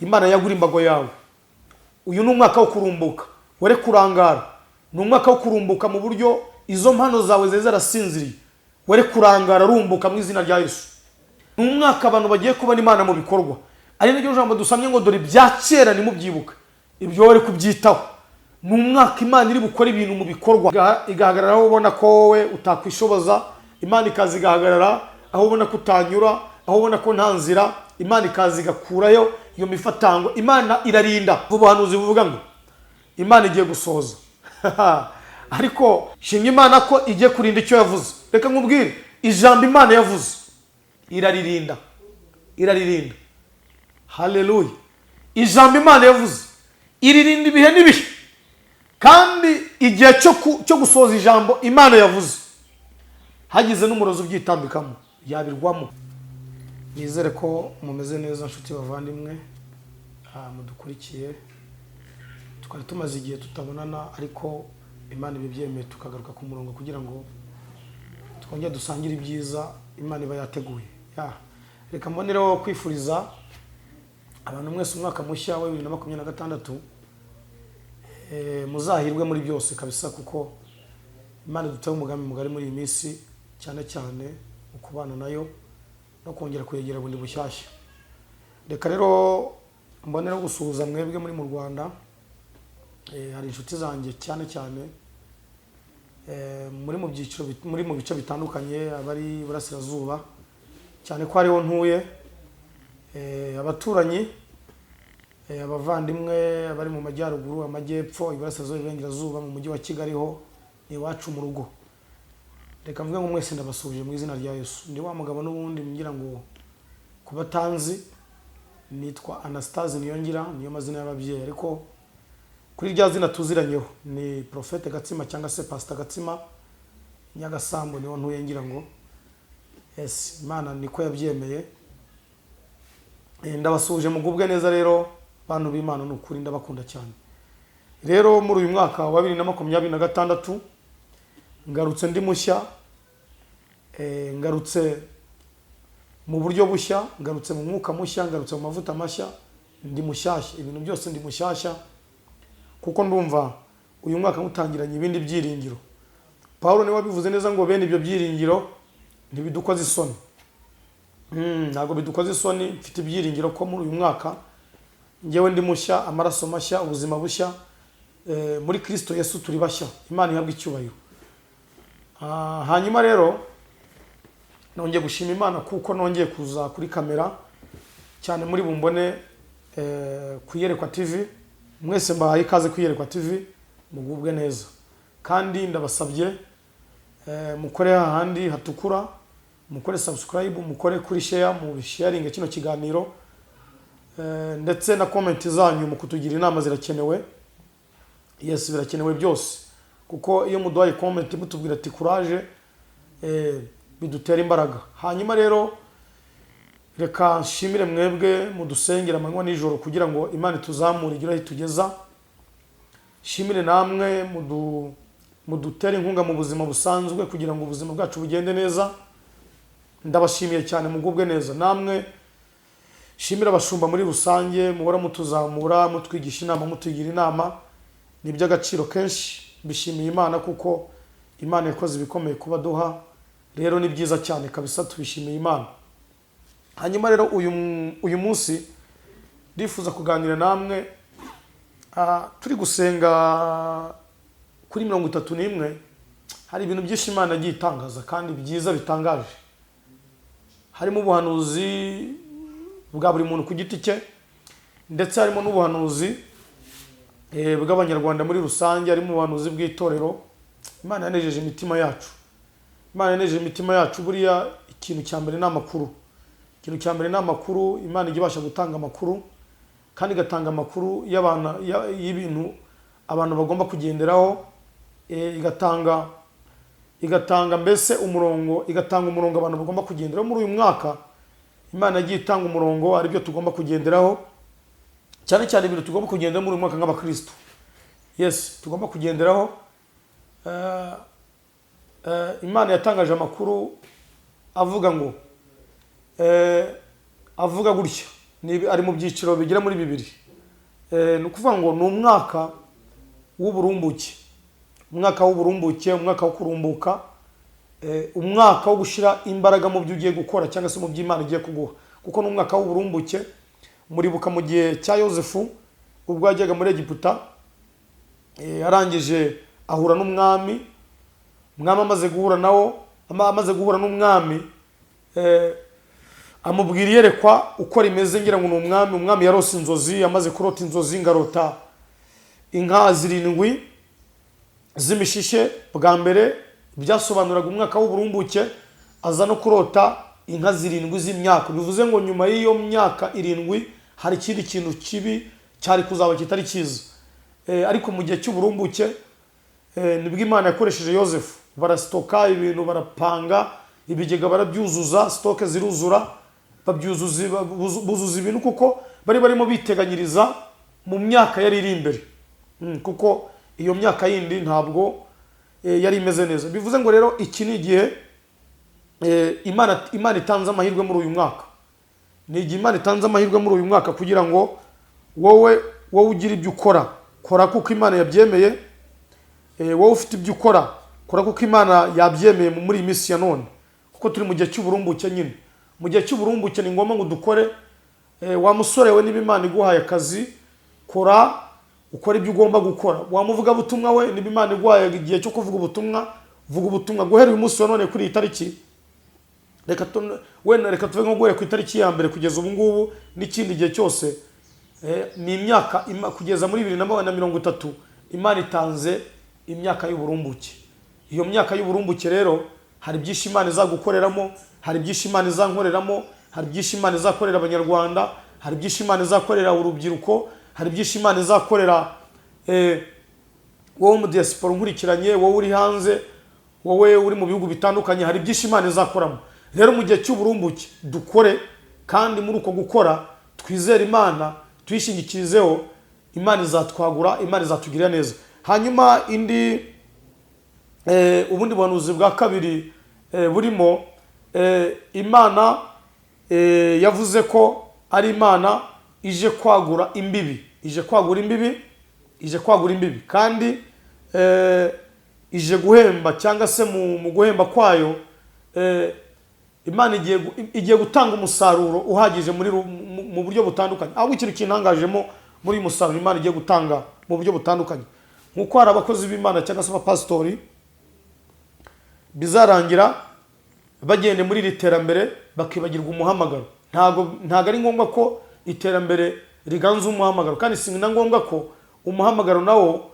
Imana yagura imbago yawe. Uyu ni umwaka wo kurumbuka, were kurangara. Ni umwaka wo kurumbuka mu buryo izo mpano zawe zari zarasinziriye. Were kurangara, rumbuka mu izina rya Yesu. Ni umwaka abantu bagiye kubona Imana mu bikorwa, ari naryo jambo dusamye ngo: "Dore ibya kera ntimubyibuke." Ibyo wari kubyitaho. Ni umwaka Imana iri bukore ibintu mu bikorwa, igahagarara aho ubona ko wowe utakwishoboza. Imana ikaza igahagarara aho ubona ko utanyura, aho ubona ko nta nzira. Imana ikaza igakurayo iyo mifatango. Imana irarinda. Ubuhanuzi buvuga ngo Imana igiye gusohoza, ariko shimye Imana ko igiye kurinda icyo yavuze. Reka nkubwire, ijambo Imana yavuze iraririnda, iraririnda. Haleluya! Ijambo Imana yavuze iririnda ibihe n'ibihe, kandi igihe cyo gusohoza ijambo Imana yavuze, hagize n'umurozi ubyitambikamo yabirwamo. Nizere ko mumeze neza, nshuti bavandimwe mudukurikiye. Twari tumaze igihe tutabonana, ariko Imana ibibyemeye tukagaruka ku murongo kugira ngo twongere dusangire ibyiza Imana iba yateguye. Ya, reka mbonereho kwifuriza abantu mwese umwaka mushya wa 2026. Muzahirwe muri byose kabisa, kuko Imana iduteye umugambi mugari muri iyi minsi, cyane cyane mu kubana nayo no kongera kuyegera bundi bushyashya. Reka rero mbonereho gusuhuza mwebwe muri mu Rwanda. Hari inshuti zanjye cyane cyane muri mu byiciro muri mu bice bitandukanye, abari iburasirazuba cyane ko ariho ntuye, abaturanyi, abavandimwe abari mu majyaruguru, amajyepfo, iburasirazuba, iburengerazuba, mu mujyi wa Kigali ho ni iwacu mu rugo. Reka mvuge ngo mwese ndabasuhuje mu izina rya Yesu. Ndi wa mugabo n'ubundi ngira ngo kuba tanzi, nitwa Anastase Niyongira, niyo mazina y'ababyeyi, ariko kuri rya zina tuziranyeho ni Prophète Gatsima cyangwa se Pastor Gatsima. Nyagasambu niho ntuye ngira ngo. Yes, Imana niko yabyemeye. Ndabasuhuje, mugubwe neza rero bantu b'Imana. Ni ukuri ndabakunda cyane. Rero muri uyu mwaka wa 2026 ngarutse ndi mushya, ngarutse mu buryo bushya, ngarutse mu mwuka mushya, ngarutse mu mavuta mashya. Ndi mushyashya, ibintu byose ndi mushyashya, kuko ndumva uyu mwaka mutangiranye ibindi byiringiro. Paul niwe wabivuze neza ngo bene ibyo byiringiro ntibidukoze isoni. Ntabwo bidukoze isoni. Mfite ibyiringiro ko muri uyu mwaka ngewe ndi mushya, amaraso mashya, ubuzima bushya. Muri Kristo Yesu turi bashya. Imana ihabwa icyubahiro. Hanyuma rero nongeye gushima Imana kuko nongeye kuza kuri kamera cyane muri bumbone ku Iyerekwa TV. Mwese mbahaye ikaze ku Iyerekwa TV, mugubwe neza. Kandi ndabasabye mukore hahandi hatukura, mukore subscribe, mukore kuri share, mu sharing kino kiganiro, ndetse na comment zanyu mu kutugira inama zirakenewe. Yes, birakenewe byose, kuko iyo muduhaye comment mutubwira ati "Courage", bidutera imbaraga. Hanyuma rero reka nshimire mwebwe mudusengera amanywa nijoro kugira ngo Imana ituzamure igire aho itugeza. Shimire namwe mudutere inkunga mu buzima busanzwe kugira ngo ubuzima bwacu bugende neza. Ndabashimiye cyane, mugubwe neza namwe. Shimira abashumba muri rusange muhora mutuzamura, mutwigisha inama, mutugira inama. Ni iby'agaciro kenshi. Mbishimiye Imana kuko Imana yakoze ibikomeye kuba duha. Rero ni byiza cyane kabisa, tubishimiye Imana. Hanyuma rero uyu munsi ndifuza kuganira namwe. Turi gusenga kuri 31, hari ibintu byinshi Imana yagiye itangaza kandi byiza bitangaje. Harimo ubuhanuzi bwa buri muntu ku giti cye, ndetse harimo n'ubuhanuzi bw'Abanyarwanda muri rusange, harimo ubuhanuzi bw'itorero. Imana yanejeje imitima yacu, Imana yanejeje imitima yacu. Buriya ikintu cya mbere ni amakuru, ikintu cya mbere ni amakuru. Imana ijya ibasha gutanga amakuru kandi igatanga amakuru y'ibintu abantu bagomba kugenderaho, igatanga mbese umurongo, igatanga umurongo abantu bagomba kugenderaho. Muri uyu mwaka Imana yagiye itanga umurongo, aribyo tugomba kugenderaho, cyane cyane ibintu tugomba kugenderaho muri uyu mwaka nk'abakristo. Yes, tugomba kugenderaho. Imana yatangaje amakuru avuga ngo avuga gutya. Ari mu byiciro bigera muri bibiri. Ni ukuvuga ngo ni umwaka w'uburumbuke, umwaka w'uburumbuke, umwaka wo kurumbuka, umwaka wo gushyira imbaraga mu byo ugiye gukora cyangwa se mu byo Imana igiye kuguha, kuko ni umwaka w'uburumbuke. Muribuka mu gihe cya Yosefu, ubwo yajyaga muri Egiputa, arangije ahura n'umwami. Umwami amaze guhura nawo, amaze guhura n'umwami, amubwira iyerekwa uko rimeze. Ngira ngo ni umwami yarose inzozi. Amaze kurota inzozi, ngarota inka zirindwi z'imishishe bwa mbere, byasobanuraga umwaka w'uburumbuke. Aza no kurota inka zirindwi z'imyaka, bivuze ngo nyuma y'iyo myaka 7 hari ikindi kintu kibi cyari kuzaba kitari cyiza. Ariko mu gihe cy'uburumbuke, nibwo Imana yakoresheje Yosefu, barasitoka ibintu, barapanga ibigega, barabyuzuza, stock ziruzura, buzuza ibintu, kuko bari barimo biteganyiriza mu myaka yari iri imbere. Kuko iyo myaka yindi ntabwo yari imeze neza. Bivuze ngo rero iki ni igihe Imana itanze amahirwe muri uyu mwaka. Ni igihe Imana itanze amahirwe muri uyu mwaka kugira ngo wowe ugire ibyo ukora, kora kuko Imana yabyemeye. Wowe ufite ibyo ukora, kora kuko Imana yabyemeye muri iyi minsi ya none, kuko turi mu gihe cy'uburumbuke nyine. Mu gihe cy'uburumbuke ni ngombwa ngo dukore. Wa musore we, niba Imana iguhaye akazi, kora, ukora ibyo ugomba gukora. Wa muvugabutumwa we, niba Imana iguhaye igihe cyo kuvuga ubutumwa, vuga ubutumwa. Guhera uyu munsi wa none, kuri iyi tariki, wenda reka tuve nko guhera ku itariki ya mbere kugeza ubu ngubu n'ikindi gihe cyose, ni imyaka kugeza muri 2030, Imana itanze imyaka y'uburumbuke. Iyo myaka y'uburumbuke rero hari byinshi Imana izagukoreramo, hari byinshi Imana izankoreramo, hari byinshi Imana izakorera Abanyarwanda, hari byinshi Imana izakorera urubyiruko, hari byinshi Imana izakorera wowe mu diaspora nkurikiranye, wowe uri hanze, wowe uri mu bihugu bitandukanye, hari byinshi Imana izakoramo. Rero mu gihe cy'uburumbuke dukore, kandi muri uko gukora twizere Imana, tuyishingikirizeho, Imana izatwagura, Imana izatugirira neza. Hanyuma indi, ubundi buhanuzi bwa kabiri burimo, Imana yavuze ko ari Imana ije kwagura imbibi, ije kwagura imbibi, ije kwagura imbibi, kandi ije guhemba, cyangwa se mu guhemba kwayo, Imana igiye gutanga umusaruro uhagije mu buryo butandukanye. Ahubwo ikintu kintangajemo muri uyu musaruro Imana igiye gutanga mu buryo butandukanye, nk'uko hari abakozi b'Imana cyangwa se abapasitori bizarangira bagende muri iri terambere bakibagirwa umuhamagaro. Ntabwo ari ngombwa ko iterambere riganza umuhamagaro, kandi si na ngombwa ko umuhamagaro nawo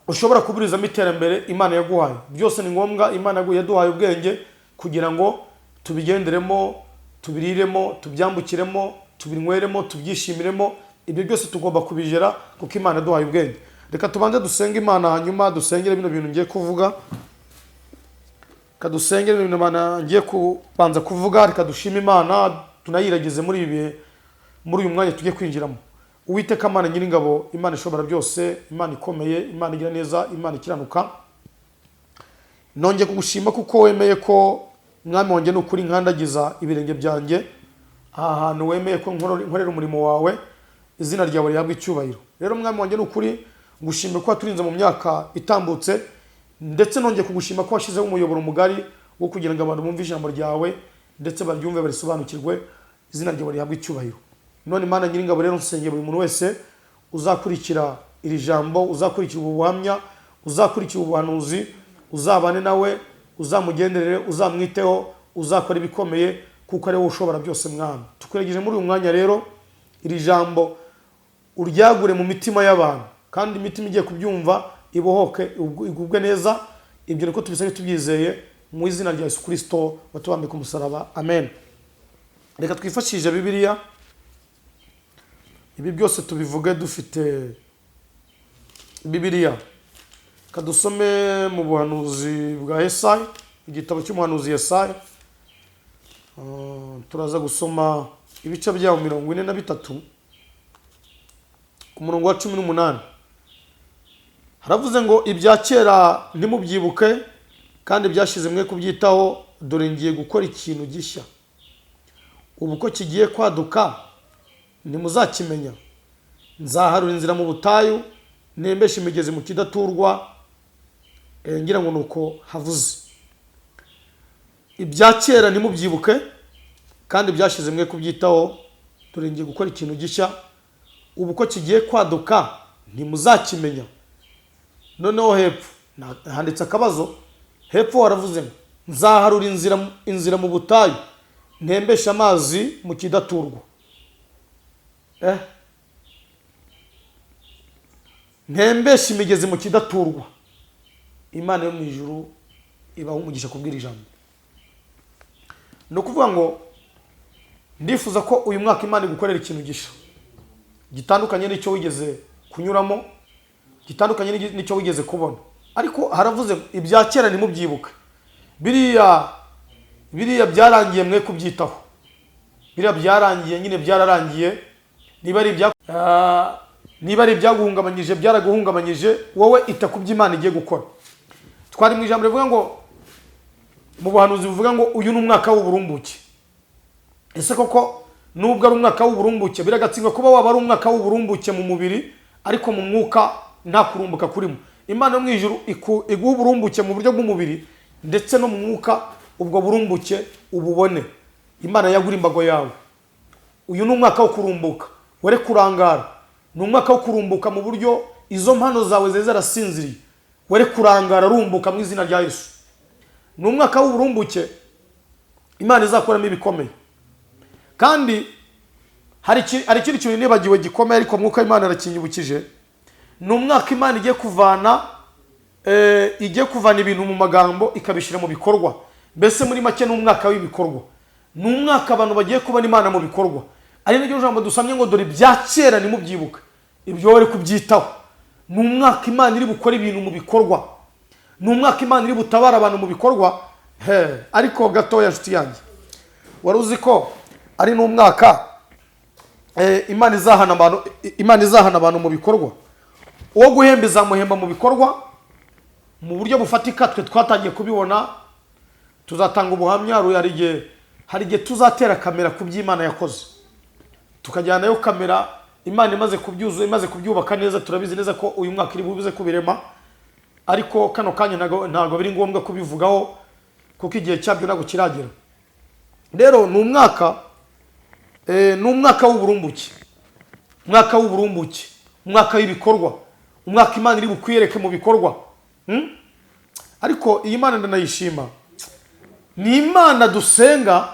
ushobora kuburizamo iterambere Imana yaguhaye. Byose ni ngombwa. Imana yaduhaye ubwenge kugira ngo tubigenderemo, tubiriremo, tubyambukiremo, tubinyweremo, tubyishimiremo. Ibyo byose tugomba kubigera kuko Imana yaduhaye ubwenge. Reka tubanze dusenge Imana, hanyuma dusengere bino bintu ngiye kuvuga. Reka dusengere bino bintu Imana ngiye kubanza kuvuga. Reka dushime Imana, tunayiragize muri ibi bihe, muri uyu mwanya tugiye kwinjiramo. Uwiteka Mana Nyiringabo, Imana ishobora byose, Imana ikomeye, Imana igira neza, Imana ikiranuka, nongeye kugushima kuko wemeye ko, Mwami wanjye, ni ukuri nkandagiza ibirenge byanjye aha hantu wemeye ko nkorera umurimo wawe. Izina ryawe rihabwa icyubahiro. Rero Mwami wanjye, ni ukuri ngushime ko waturinze mu myaka itambutse, ndetse nongeye kugushima ko washyizeho umuyoboro mugari wo kugira ngo abantu bumve ijambo ryawe, ndetse baryumve, barisobanukirwe. Izina ryawe rihabwa icyubahiro. None Imana Nyiringabo, rero nsengeye buri muntu wese uzakurikira iri jambo, uzakurikira ubu buhamya, uzakurikira ubuhanuzi, uzabane nawe, uzamugenderere, uzamwiteho, uzakora ibikomeye, kuko ari wowe ushobora byose. Mwami, tukwegereje muri uyu mwanya. Rero iri jambo uryagure mu mitima y'abantu, kandi imitima igiye kubyumva ibohoke, igubwe neza. Ibyo niko tubisabye tubyizeye mu izina rya Yesu Kristo watubambye ku musaraba, amen. Reka twifashishe Bibiliya, ibi byose tubivuge dufite Bibiliya. Reka dusome mu buhanuzi bwa Yesaya, igitabo cy'umuhanuzi Yesaya. Turaza gusoma ibice byawo 43, ku murongo wa 18. Haravuze ngo: "Ibya kera ntimubyibuke, kandi byashize mwe kubyitaho. Dore ngiye gukora ikintu gishya." Ubu ko kigiye kwaduka ntimuzakimenya? Nzaharura inzira mu butayu, ntembeshe imigezi mu kidaturwa. Ngira ngo ni uko havuze. Ibya kera ntimubyibuke, kandi byashize mwe kubyitaho. Dore ngiye gukora ikintu gishya, ubu ko kigiye kwaduka ntimuzakimenya? Noneho hepfo handitse akabazo. Hepfo waravuze ngo: "Nzaharura inzira mu butayu, ntembeshe amazi mu kidaturwa." Ntembeshe imigezi mu kidaturwa. Imana yo mu ijuru ibaha umugisha kubwira ijambo. Ni ukuvuga ngo ndifuza ko uyu mwaka Imana igukorera ikintu gishya gitandukanye n'icyo wigeze kunyuramo, gitandukanye n'icyo wigeze kubona. Ariko haravuze ngo: "Ibya kera ntimubyibuke, biriya byarangiye mwe kubyitaho." Biriya byarangiye nyine, byararangiye. Niba ari ibyaguhungabanyije, byaraguhungabanyije. Wowe ita ku byo Imana igiye gukora. Twari mu ijambo rivuga ngo, mu buhanuzi buvuga ngo uyu ni umwaka w'uburumbuke. Ese koko nubwo ari umwaka w'uburumbuke, biragatsindwa kuba waba ari umwaka w'uburumbuke mu mubiri, ariko mu mwuka nta kurumbuka kurimo? Imana yo mu ijuru iguha uburumbuke mu buryo bw'umubiri ndetse no mu mwuka, ubwo burumbuke ububone. Imana yagura imbago yawe. Uyu ni umwaka wo kurumbuka, were kurangara. Ni umwaka wo kurumbuka mu buryo izo mpano zawe zari zarasinziriye. Were kurangara, rumbuka mu izina rya Yesu. Ni umwaka w'uburumbuke Imana izakoramo ibikomeye. Kandi hari ikindi kintu nibagiwe gikomeye, ariko Mwuka w'Imana arakinyibukije. Ni umwaka Imana igiye kuvana ibintu mu magambo ikabishyira mu bikorwa. Mbese muri make ni umwaka w'ibikorwa, ni umwaka abantu bagiye kubona Imana mu bikorwa. Ari naryo jambo dusomye ngo: "Dore ibya kera ntimubyibuke, ibyo bari kubyitaho." Ni umwaka Imana iri bukore ibintu mu bikorwa, ni umwaka Imana iri butabara abantu mu bikorwa. He, ariko gatoya, nshuti yanjye, wari uzi ko ari n'umwaka Imana izahana abantu mu bikorwa? Uwo guhemba izamuhemba mu bikorwa, mu buryo bufatika. Twe twatangiye kubibona, tuzatanga ubuhamya. Hari igihe tuzatera kamera ku by'Imana yakoze, tukajyanayo kamera Imana imaze kubyuzuza, imaze kubyubaka neza. Turabizi neza ko uyu mwaka iri buze kubirema, ariko kano kanya ntabwo biri ngombwa kubivugaho kuko igihe cyabyo ntabwo kiragera. Rero ni umwaka w'uburumbuke, umwaka w'uburumbuke, umwaka w'ibikorwa, umwaka Imana iri bukwiyereke mu bikorwa. Ariko iyi Mana ndanayishima. Ni Imana dusenga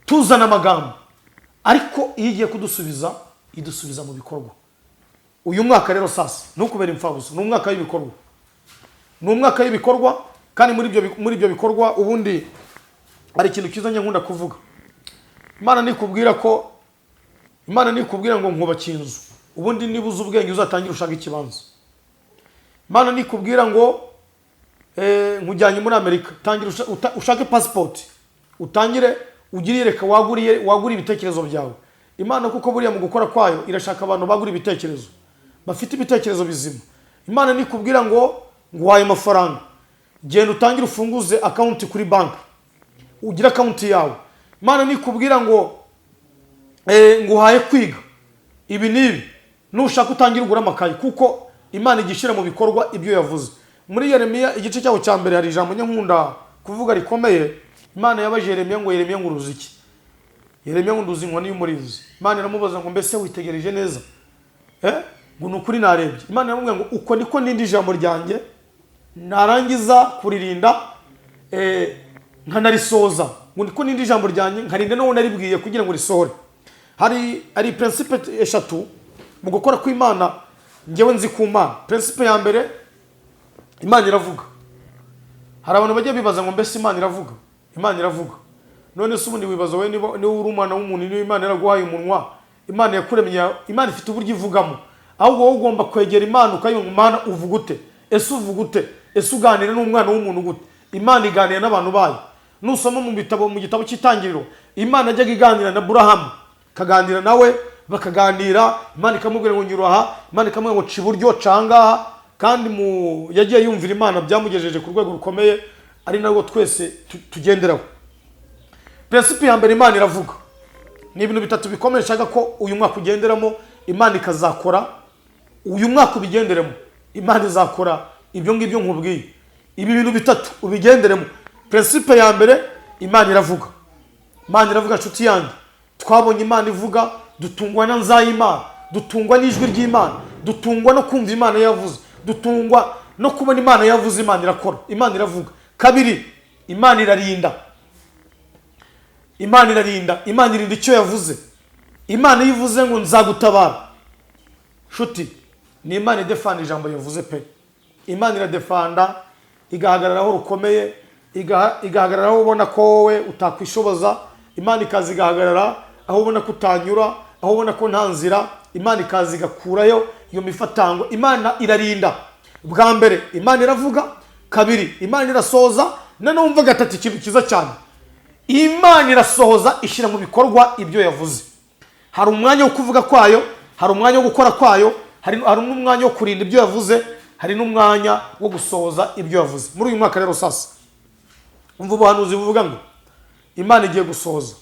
tuzana amagambo, ariko iyo igiye kudusubiza idusubiza mu bikorwa. Uyu mwaka rero sasa ntukubere imfabusa, ni umwaka w'ibikorwa, ni umwaka w'ibikorwa. Kandi muri ibyo bikorwa, ubundi hari ikintu cyiza njya nkunda kuvuga. Imana nikubwira ngo nkubakiye inzu, ubundi niba uzi ubwenge uzatangire ushaka ikibanza. Imana nikubwira ngo nkujyanye muri Amerika, tangira ushake pasipoti, utangire ugire yereka waguriye ibitekerezo byawe Imana, kuko buriya mu gukora kwayo irashaka abantu bagura ibitekerezo, bafite ibitekerezo bizima. Imana nikubwira ngo nguhaye amafaranga, genda utangire ufunguze account kuri banki, ugire account yawe. Imana nikubwira ngo nguhaye kwiga ibi n'ibi, nushaka utangire ugure amakayi, kuko Imana ijya ishyira mu bikorwa ibyo yavuze. Muri Yeremiya igice cyaho cya mbere hari ijambo nkunda kuvuga rikomeye. Imana yabajije Yeremiya ngo: "Yeremiya, ngo uruzi iki?" Yeremiya ngo: "Nduzi inkoni y'umurinzi." Imana iramubaza ngo: "Mbese witegereje neza?" Ngo: "Ni ukuri narebye." Imana iramubwira ngo: "Uko niko n'indi jambo ryanjye narangiza kuririnda, nkanarisoza." Ngo niko n'indi jambo ryanjye nkarinda n'uwo naribwiye kugira ngo risohore. Hari principe eshatu mu gukora kw'Imana ngewe nzi ku Mana. Principe ya mbere, Imana iravuga. Hari abantu bajya bibaza ngo: "Mbese Imana iravuga?" Imana iravuga. None se ubundi wibaza wowe, niba uri umwana w'umuntu, niba Imana yaraguhaye umunwa, Imana yakuremye, Imana ifite uburyo ivugamo. Ahubwo wowe ugomba kwegera Imana ukayumva: "Imana, uvuga ute? Ese uvuga ute? Ese uganira n'umwana w'umuntu gute?" Imana iganira n'abantu bayo. Nusoma mu gitabo cy'Itangiriro, Imana yajyaga iganira na Burahamu, ikaganira nawe, bakaganira. Imana ikamubwira ngo: "Nyura aha." Imana ikamubwira ngo: "Ca iburyo, ca ngaha." Kandi mu yagiye yumvira Imana, byamugejeje ku rwego rukomeye, ari narwo twese tugenderaho. Principe ya mbere, Imana iravuga. Ni ibintu bitatu bikomeye nshaka ko uyu mwaka ugenderamo, Imana ikazakora. Uyu mwaka ubigenderemo, Imana izakora ibyo ngibyo nkubwiye. Ibi bintu bitatu ubigenderemo. Principe ya mbere, Imana iravuga. Imana iravuga, nshuti yanjye. Twabonye Imana ivuga, dutungwa na nzayimana, dutungwa n'ijwi ry'Imana, dutungwa no kumva Imana yavuze, dutungwa no kubona Imana yavuze. Imana irakora, Imana iravuga. Kabiri, Imana irarinda. Imana irarinda, Imana irinda icyo yavuze. Imana iyo ivuze ngo nzagutabara, nshuti, ni Imana idefanda ijambo yavuze pe. Imana iradefanda, igahagarara aho rukomeye, igahagarara aho ubona ko wowe utakwishoboza. Imana ikaza igahagarara aho ubona ko utanyura, aho ubona ko nta nzira. Imana ikaza igakurayo iyo mifatango. Imana irarinda. Bwa mbere, Imana iravuga. Kabiri, Imana irasohoza. Noneho wumva gatatu, ikintu cyiza cyane: Imana irasohoza, ishyira mu bikorwa ibyo yavuze. Hari umwanya wo kuvuga kwayo, hari umwanya wo gukora kwayo, hari n'umwanya wo kurinda ibyo yavuze, hari n'umwanya wo gusohoza ibyo yavuze. Muri uyu mwaka rero sasa, umva ubuhanuzi buvuga ngo Imana igiye gusohoza,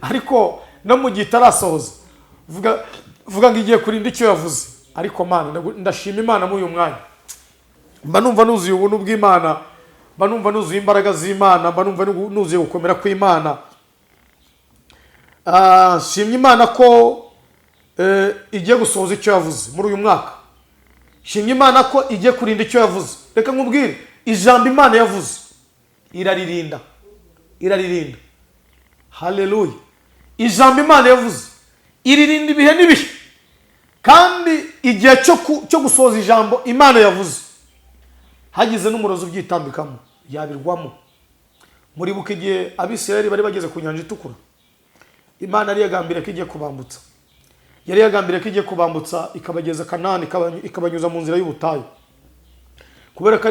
ariko no mu gihe itarasohoza, vuga ngo igiye kurinda icyo yavuze. Ariko Mana, ndashima Imana muri uyu mwanya. Mba numva nuzuye ubuntu bw'Imana, mba numva nuzuye imbaraga z'Imana, mba numva nuzuye gukomera kw'Imana. Nshimye Imana ko igiye gusohoza icyo yavuze muri uyu mwaka. Shimye Imana ko igiye kurinda icyo yavuze. Reka nkubwire, ijambo Imana yavuze iraririnda, iraririnda. Haleluya! Ijambo Imana yavuze iririnda ibihe n'ibihe, kandi igihe cyo gusohoza ijambo Imana yavuze, hagize n'umurozi ubyitambikamo yabirwamo. Muribuka igihe Abisirayeli bari bageze ku Nyanja Itukura? Imana yari yagambiriye ko igiye kubambutsa, yari yagambiriye ko igiye kubambutsa ikabageza Kanani, ikabanyuza mu nzira y'ubutayu. Kubera ko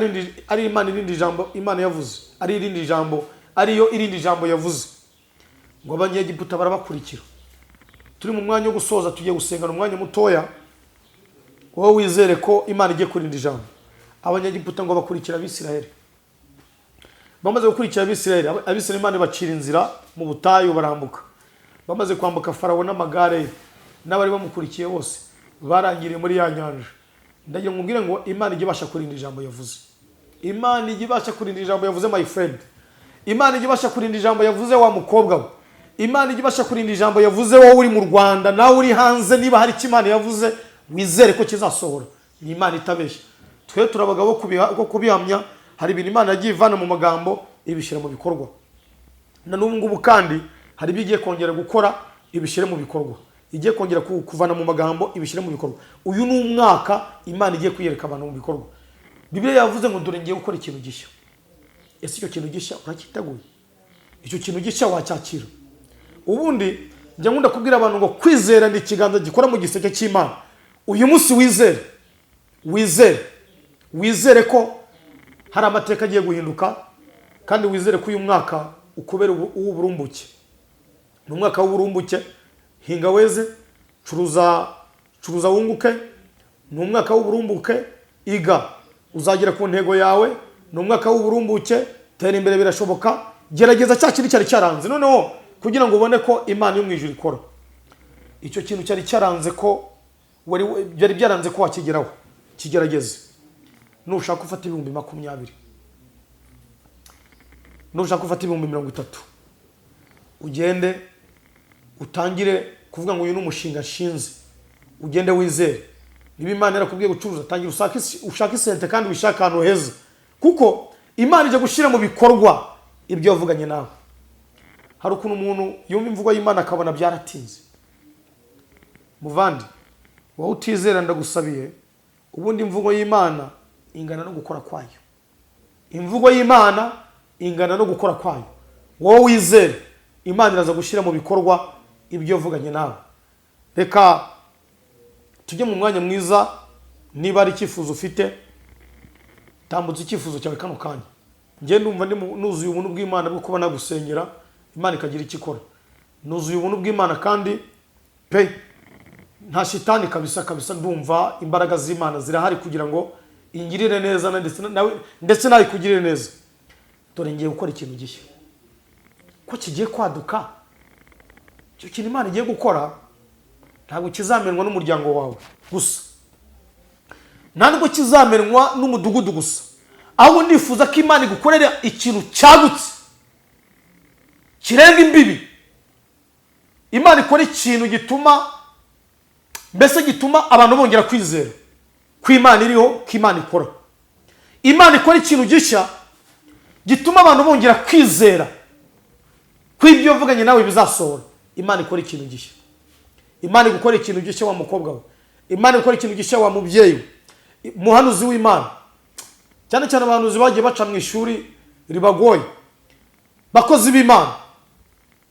ari Imana irindi jambo Imana yavuze, ari irindi jambo, ariyo irindi jambo yavuze, ngo Abanyegiputa barabakurikira. Turi mu mwanya wo gusoza, tugiye gusengana umwanya mutoya. Wowe wizere ko Imana igiye kurinda ijambo. Abanyegiputa ngo bakurikira Abisirayeli. Bamaze gukurikira Abisirayeli, Abisirayeli Imana ibacira inzira mu butayu, barambuka. Bamaze kwambuka, Farawo n'amagare ye n'abari bamukurikiye bose barangiriye muri ya nyanja. Ndagira ngo nkubwire ngo Imana ijya ibasha kurinda ijambo yavuze. Imana ijya ibasha kurinda ijambo yavuze, my friend. Imana ijya ibasha kurinda ijambo yavuze, wa mukobwa we. Imana ijya ibasha kurinda ijambo yavuze, wowe uri mu Rwanda nawe uri hanze. Niba hari icyo Imana yavuze, wizere ko kizasohora. Ni Imana itabeshya. Twe turi abagabo bo kubihamya. Hari ibintu Imana yagiye ivana mu magambo ibishyira mu bikorwa. Na n'ubu ngubu kandi hari ibyo igiye kongera gukora ibishyire mu bikorwa, igiye kongera kuvana mu magambo ibishyire mu bikorwa. Uyu ni umwaka Imana igiye kwiyereka abantu mu bikorwa. Bibiliya yavuze ngo dore ngiye gukora ikintu gishya. Ese icyo kintu gishya uracyiteguye? Icyo kintu gishya wacyakira? Ubundi njya nkunda kubwira abantu ngo kwizera ni ikiganza gikora mu giseke cy'Imana. Uyu munsi wizere, wizere, wizere ko hari amateka agiye guhinduka, kandi wizere ko uyu mwaka ukubera uw'uburumbuke. Ni umwaka w'uburumbuke. Hinga weze, curuza, curuza wunguke. Ni umwaka w'uburumbuke. Iga, uzagera ku ntego yawe. Ni umwaka w'uburumbuke. Tera imbere, birashoboka. Gerageza cya kintu cyari cyaranze, noneho kugira ngo ubone ko Imana yo mu ijuru ikora. Icyo kintu cyari cyaranze, ko wari byari byaranze ko wakigeraho, kigerageze. Nushaka ufata 20,000, nushaka ufata 30,000, ugende utangire kuvuga ngo uyu ni umushinga nshinze. Ugende wizere. Niba Imana yarakubwiye gucuruza, tangira ushake isente kandi wishake ahantu heza, kuko Imana ijya gushyira mu bikorwa ibyo yavuganye nawe. Hari ukuntu umuntu yumva imvugo y'Imana akabona byaratinze. Muvandi, wowe utizera, ndagusabiye. Ubundi imvugo y'Imana ingana no gukora kwayo. Imvugo y'Imana ingana no gukora kwayo. Wowe wizere, Imana iraza gushyira mu bikorwa ibyo yavuganye nawe. Reka tujye mu mwanya mwiza. Niba ari icyifuzo ufite, tambutse icyifuzo cyawe kano kanya. Njye ndumva nuzuye ubuntu bw'Imana bwo kuba nagusengera, Imana ikagira icyo ikora. Nuzuye ubuntu bw'Imana kandi pe, nta shitani kabisa kabisa. Ndumva imbaraga z'Imana zirahari kugira ngo ingirire neza ndetse nawe ikugirire neza. Dore ngiye gukora ikintu gishya, ko kigiye kwaduka. Icyo kintu Imana igiye gukora ntabwo kizamenywa n'umuryango wawe gusa, nta nubwo kizamenywa n'umudugudu gusa, ahubwo ndifuza ko Imana igukorera ikintu cyagutse kirenga imbibi. Imana ikora ikintu gituma, mbese gituma abantu bongera kwizera ko Imana iriho, ko Imana ikora. Imana ikora ikintu gishya gituma abantu bongera kwizera ko ibyo wavuganye nawe bizasohora. Imana ikora ikintu gishya. Imana igukora ikintu gishya, wa mukobwa we. Imana ikora ikintu gishya, wa mubyeyi we, muhanuzi w'Imana. Cyane cyane abahanuzi bagiye baca mu ishuri ribagoye, bakozi b'Imana,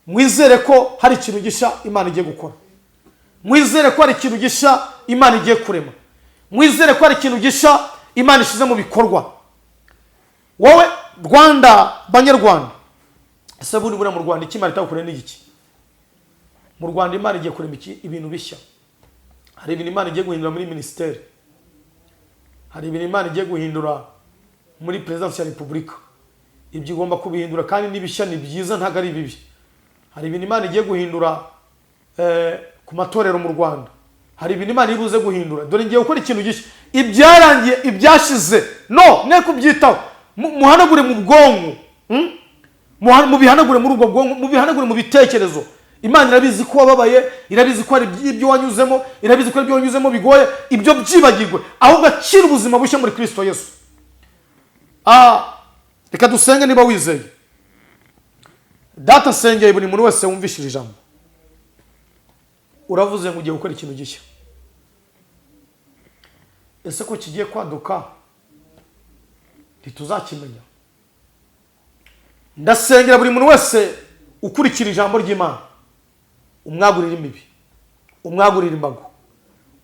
mwizere ko hari ikintu gishya Imana igiye gukora. Mwizere ko hari ikintu gishya Imana igiye kurema. Mwizere ko hari ikintu gishya Imana ishyize mu bikorwa. Wowe Rwanda, Banyarwanda, ese buri buriya mu Rwanda icyo Imana itagukoreye ni iki? Mu Rwanda Imana igiye kurema iki? Ibintu bishya. Hari ibintu Imana igiye guhindura muri minisiteri, hari ibintu Imana igiye guhindura muri Perezidansi ya Repubulika. Ibyo igomba kubihindura, kandi ni bishya, ni byiza, ntabwo ari bibi. Hari ibintu Imana igiye guhindura ku matorero mu Rwanda. Hari ibintu Imana iri buze guhindura. Dore ngiye gukora ikintu gishya, ibyarangiye, ibyashize, no mwe kubyitaho. Muhanagure mu bwonko, Mubihanagure muri ubwo bwonko, mubihanagure mu bitekerezo. Imana irabizi ko wababaye, irabizi ko hari ibyo wanyuzemo, irabizi ko hari ibyo wanyuzemo bigoye. Ibyo byibagirwe, ahubwo akira ubuzima bushya muri Kristo Yesu. Reka dusenge niba wizeye. Data, sengeye buri muntu wese wumvishije ijambo. Uravuze ngo ugiye gukora ikintu gishya. Ese ko kigiye kwaduka ntituzakimenya? Ndasengera buri muntu wese ukurikira ijambo ry'Imana, umwagurire imbibi, umwagurire imbago,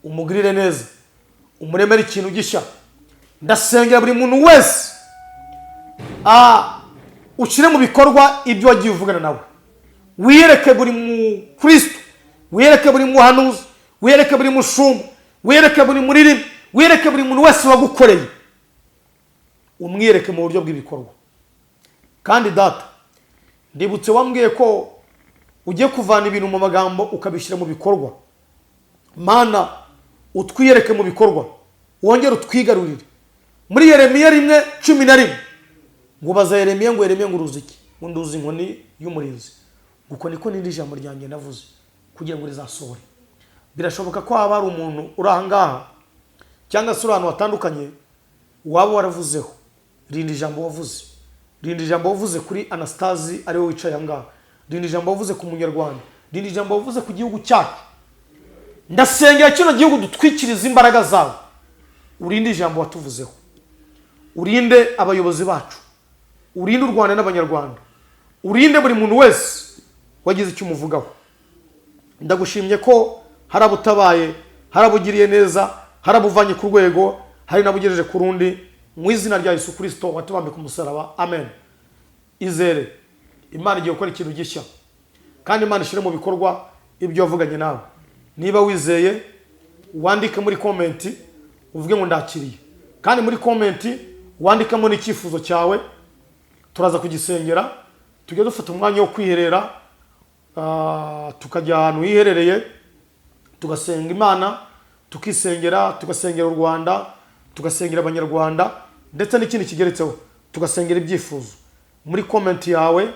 umugirire neza, umuremere ikintu gishya. Ndasengera buri muntu wese, ushyire mu bikorwa ibyo wagiye uvugana nawe. Wiyereke buri mukristo, wiyereke buri muhanuzi, wiyereke buri mushumba, wiyereke buri muririmbyi, wiyereke buri muntu wese wagukoreye, umwiyereke mu buryo bw'ibikorwa. Kandi Data, ndibutse wambwiye ko ugiye kuvana ibintu mu magambo ukabishyira mu bikorwa. Mana, utwiyereke mu bikorwa, wongere utwigarurire. Muri Yeremiya 1:11 ngo baza Yeremiya ngo: "Yeremiya, ngo uruzi iki?" Ngo: "Nduzi inkoni y'umurinzi." Ngo: "Uko niko n'indi jambo ryanjye navuze kugira ngo rizasohore." Birashoboka ko haba hari umuntu uri aha ngaha cyangwa se uri ahantu hatandukanye waba waravuzeho. Rinda ijambo wavuze, rinda ijambo wavuze kuri Anastasi ariwe wicaye aha ngaha, rinda ijambo wavuze ku Munyarwanda, rinda ijambo wavuze ku gihugu cyacu. Ndasengera kino gihugu, dutwikiriza imbaraga zawe, urinde ijambo watuvuzeho, urinde abayobozi bacu, urinde u Rwanda n'Abanyarwanda, urinde buri muntu wese wagize icyo umuvugaho. Ndagushimye ko hari abo utabaye, hari abo ugiriye neza, hari abo uvanye ku rwego, hari n'abo ugejeje ku rundi, mu izina rya Yesu Kirisito watubambye ku musaraba, amen. Izere, Imana igiye gukora ikintu gishya, kandi Imana ishyire mu bikorwa ibyo wavuganye nawe. Niba wizeye, wandike muri comment uvuge ngo "Ndakiriye", kandi muri comment wandikemo n'icyifuzo cyawe, turaza kugisengera. Tujya dufata umwanya wo kwiherera, tukajya ahantu hiherereye, tugasenga Imana, tukisengera, tugasengera u Rwanda, tugasengera Abanyarwanda, ndetse n'ikindi kigeretseho, tugasengera ibyifuzo. Muri comment yawe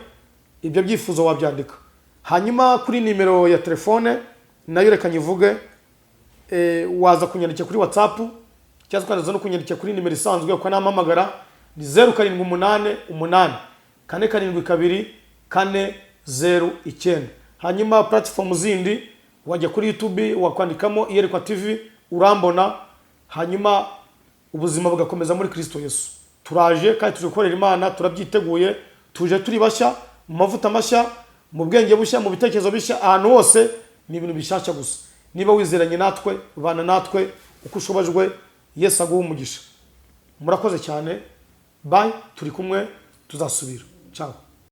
ibyo byifuzo wabyandika. Hanyuma kuri nimero ya telefone nayo reka nyivuge. Waza kunyandikira kuri WhatsApp cyangwa ukaza no kunyandikira kuri nimero isanzwe ukanampamagara, ni 0788472409. Hanyuma platform zindi, wajya kuri YouTube wakwandikamo Iyerekwa TV urambona. Hanyuma ubuzima bugakomeza muri Kristo Yesu. Turaje kandi tuje gukorera Imana, turabyiteguye, tuje turi bashya, mu mavuta mashya, mu bwenge bushya, mu bitekerezo bishya. Ahantu hose ni ibintu bishyashya gusa. Niba wizeranye natwe, bana natwe uko ushobojwe. Yesu aguhe umugisha. Murakoze cyane, bye. Turi kumwe, tuzasubira. Ciao.